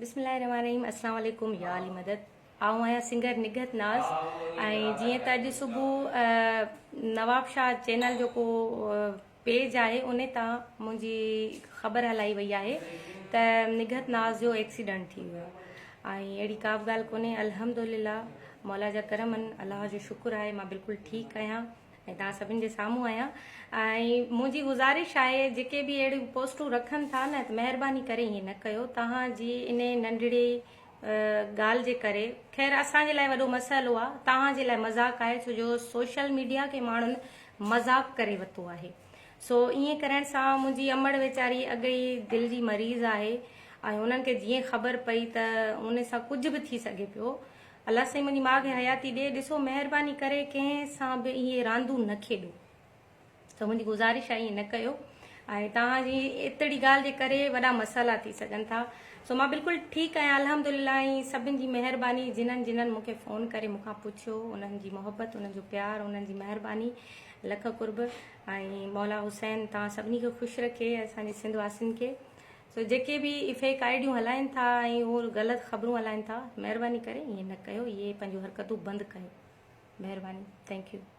بسم الله الرحمن الرحيم السلام عليڪم يا علي مدد آئون آهيان سنگر نگهت ناز ۽ جيئن ته اڄ صبح نواب شاهه چينل جو ڪو پيج آهي ان تان منهنجي خبر هلائي وئي آهي ته نگهت ناز جو ايڪسيڊنٽ ٿي ويو آهي ۽ اهڙي ڪا به ڳالهه ڪونهي الحمدلله مولا جا ڪرم آهن الله جو شڪر آهي مان بلڪل ٺيڪ آهيان ۽ توهان سڀني جي سامهون آهيان ۽ منهنجي گذارش آهي جيڪي به اهڙيون پوسٽون رکن ٿا نه ته مهرباني ڪري ائين نه ڪيو توهان جي انهي ننڍڙي ڳالهه جي ڪري خير اسان جي لاء وڏو مسئلو آهي توهان جي لاء مذاق آهي ڇو جو سوشل ميڊيا کي ماڻهن مذاق ڪري ورتو آهي سو ائين ڪرڻ سان منهنجي امڙ ويچاري اڳ ئي دل جي مريض آهي ۽ انهن کي جيئن خبر پئي ته ان سان ڪجهه به ٿي سگهي پيو الله سائين منهنجي ماء کي حياتي ڏي ڏسو مهرباني ڪري ڪنهن سان به اهي راندون نه کيڏو ته منهنجي گذارش آهي ائين نه ڪيو ۽ توهان جي ايتڙي ڳالهه جي ڪري وڏا مسئلا ٿي سگهن ٿا سو مان بلڪل ٺيڪ آهيان الحمد لله ۽ سڀن جي مهرباني جنھن جنھن مون کي فون ڪري مون کان پڇيو انهن جي محبت انهن جو پيار انهن جي مهرباني لک قرب ۽ مولا حسين توهان سڀني کي خوش رکي اسان جي سنڌ واسين کي سو جيڪي به فيڪ آئيڊيون هلائين ٿا ۽ هو غلط خبرون هلائين ٿا مهرباني ڪري ائين نه ڪيو اهي پنهنجون حرڪتون بند ڪيو مهرباني thank you.